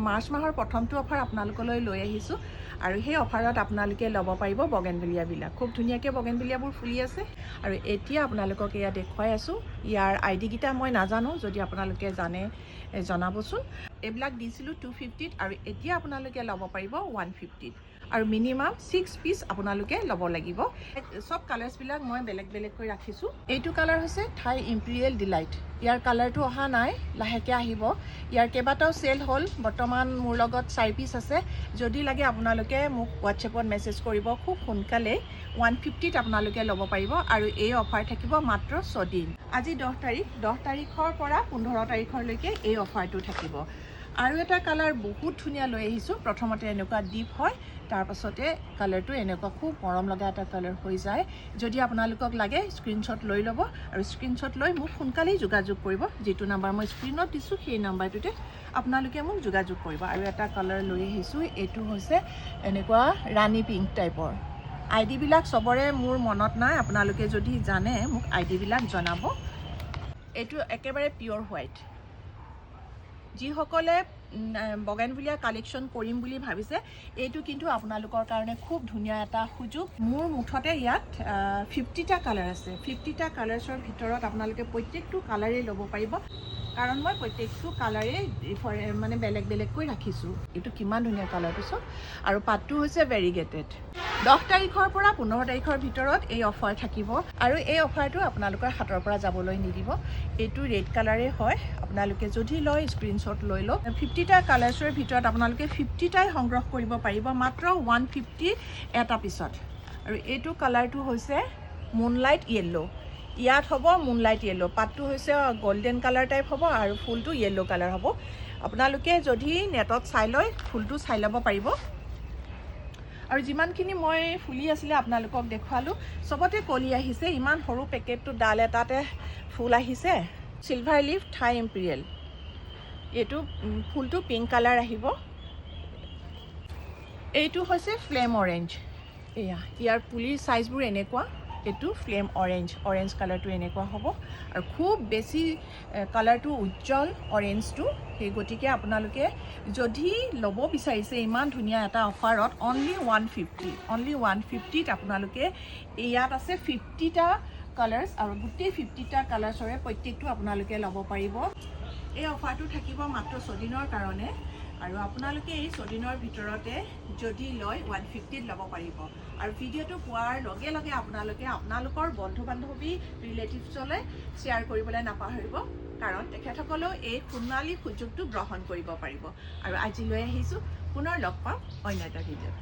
March মাহৰ প্ৰথমটো offer আপোনালোকলৈ লৈ আহিছোঁ আৰু সেই অফাৰত আপোনালোকে ল'ব পাৰিব বগেনভেলিয়াবিলাক। খুব ধুনীয়াকৈ বগেনভেলিয়াবোৰ ফুলি আছে আৰু এতিয়া আপোনালোকক এয়া দেখুৱাই আছোঁ। ইয়াৰ আই ডিকেইটা মই নাজানো, যদি আপোনালোকে জানে জনাবচোন। এইবিলাক দিছিলোঁ 250ত আৰু এতিয়া আপোনালোকে ল'ব পাৰিব 150ত আৰু মিনিমাম 6 পিচ আপোনালোকে ল'ব লাগিব। চব কালাৰ্ছবিলাক মই বেলেগ বেলেগকৈ ৰাখিছোঁ। এইটো কালাৰ হৈছে থাই ইম্পিৰিয়েল ডিলাইট। ইয়াৰ কালাৰটো অহা নাই, লাহেকৈ আহিব। ইয়াৰ কেইবাটাও চেল হ'ল। বৰ্তমান মোৰ লগত 4 পিচ আছে। যদি লাগে আপোনালোকে মোক হোৱাটছএপত মেছেজ কৰিব। খুব সোনকালেই 150ত আপোনালোকে ল'ব পাৰিব আৰু এই অফাৰ থাকিব মাত্ৰ 6 দিন। আজি 10 তাৰিখ, 10 তাৰিখৰ পৰা 15 তাৰিখলৈকে এই অফাৰটো থাকিব। আৰু এটা কালাৰ বহুত ধুনীয়া লৈ আহিছোঁ। প্ৰথমতে এনেকুৱা ডিপ হয়, তাৰপাছতে কালাৰটো এনেকুৱা খুব মৰম লগা এটা কালাৰ হৈ যায়। যদি আপোনালোকক লাগে স্ক্ৰীনশ্বট লৈ ল'ব আৰু স্ক্ৰীনশ্বট লৈ মোক সোনকালেই যোগাযোগ কৰিব। যিটো নাম্বাৰ মই স্ক্ৰীণত দিছোঁ, সেই নাম্বাৰটোতে আপোনালোকে মোক যোগাযোগ কৰিব। আৰু এটা কালাৰ লৈ আহিছোঁ, এইটো হৈছে এনেকুৱা ৰাণী পিংক টাইপৰ। আই ডিবিলাক চবৰে মোৰ মনত নাই, আপোনালোকে যদি জানে মোক আই ডিবিলাক জনাব। এইটো একেবাৰে পিয়'ৰ হোৱাইট। যিসকলে বগেনভিলিয়া কালেকশ্যন কৰিম বুলি ভাবিছে, এইটো কিন্তু আপোনালোকৰ কাৰণে খুব ধুনীয়া এটা সুযোগ। মোৰ মুঠতে ইয়াত 50টা কালাৰ আছে। 50টা কালাৰ্ছৰ ভিতৰত আপোনালোকে প্ৰত্যেকটো কালাৰেই ল'ব পাৰিব, কাৰণ মই প্ৰত্যেকটো কালাৰেই মানে বেলেগ বেলেগকৈ ৰাখিছোঁ। এইটো কিমান ধুনীয়া কালাৰটো চাওক আৰু পাতটো হৈছে ভেৰিগেটেড। 10 তাৰিখৰ পৰা 15 তাৰিখৰ ভিতৰত এই অফাৰ থাকিব আৰু এই অফাৰটো আপোনালোকৰ হাতৰ পৰা যাবলৈ নিদিব। এইটো ৰেড কালাৰে হয়। আপোনালোকে যদি লয় স্ক্ৰীনশ্বট লৈ লওক। 50টা কালাৰ্ছৰ ভিতৰত আপোনালোকে 50টাই সংগ্ৰহ কৰিব পাৰিব মাত্ৰ 150 এটা পিছত। আৰু এইটো কালাৰটো হৈছে মুনলাইট য়েল্ল'। ইয়াত হ'ব মুনলাইট য়েল্ল'। পাতটো হৈছে গল্ডেন কালাৰ টাইপ হ'ব আৰু ফুলটো য়েল্ল' কালাৰ হ'ব। আপোনালোকে যদি নেটত চাই লয়, ফুলটো চাই ল'ব পাৰিব। আৰু যিমানখিনি মই ফুলি আছিলে আপোনালোকক দেখুৱালোঁ, চবতে কলি আহিছে। ইমান সৰু পেকেটটো ডাল এটাতে ফুল আহিছে। চিলভাৰ লিফ থাই ইম্পিৰিয়েল, এইটো ফুলটো পিংক কালাৰ আহিব। এইটো হৈছে ফ্লেম অৰেঞ্জ। এয়া ইয়াৰ পুলিৰ চাইজবোৰ এনেকুৱা। এইটো ফ্লেম অৰেঞ্জ, অৰেঞ্জ কালাৰটো এনেকুৱা হ'ব আৰু খুব বেছি কালাৰটো উজ্জ্বল অৰেঞ্জটো। সেই গতিকে আপোনালোকে যদি ল'ব বিচাৰিছে ইমান ধুনীয়া এটা অফাৰত অনলি 150, অনলি 150ত আপোনালোকে ইয়াত আছে 50টা কালাৰ্ছ আৰু গোটেই 50টা কালাৰ্ছৰে প্ৰত্যেকটো আপোনালোকে ল'ব পাৰিব। এই অফাৰটো থাকিব মাত্ৰ 6 দিনৰ কাৰণে আৰু আপোনালোকে এই 6 দিনৰ ভিতৰতে যদি লয় 150ত ল'ব পাৰিব। আৰু ভিডিঅ'টো পোৱাৰ লগে লগে আপোনালোকে আপোনালোকৰ বন্ধু বান্ধৱী, ৰিলেটিভছলৈ শ্বেয়াৰ কৰিবলৈ নাপাহৰিব, কাৰণ তেখেতসকলেও এই সোণালী সুযোগটো গ্ৰহণ কৰিব পাৰিব। আৰু আজি লৈ আহিছোঁ, পুনৰ লগ পাম অন্য এটা ভিডিঅ'ত।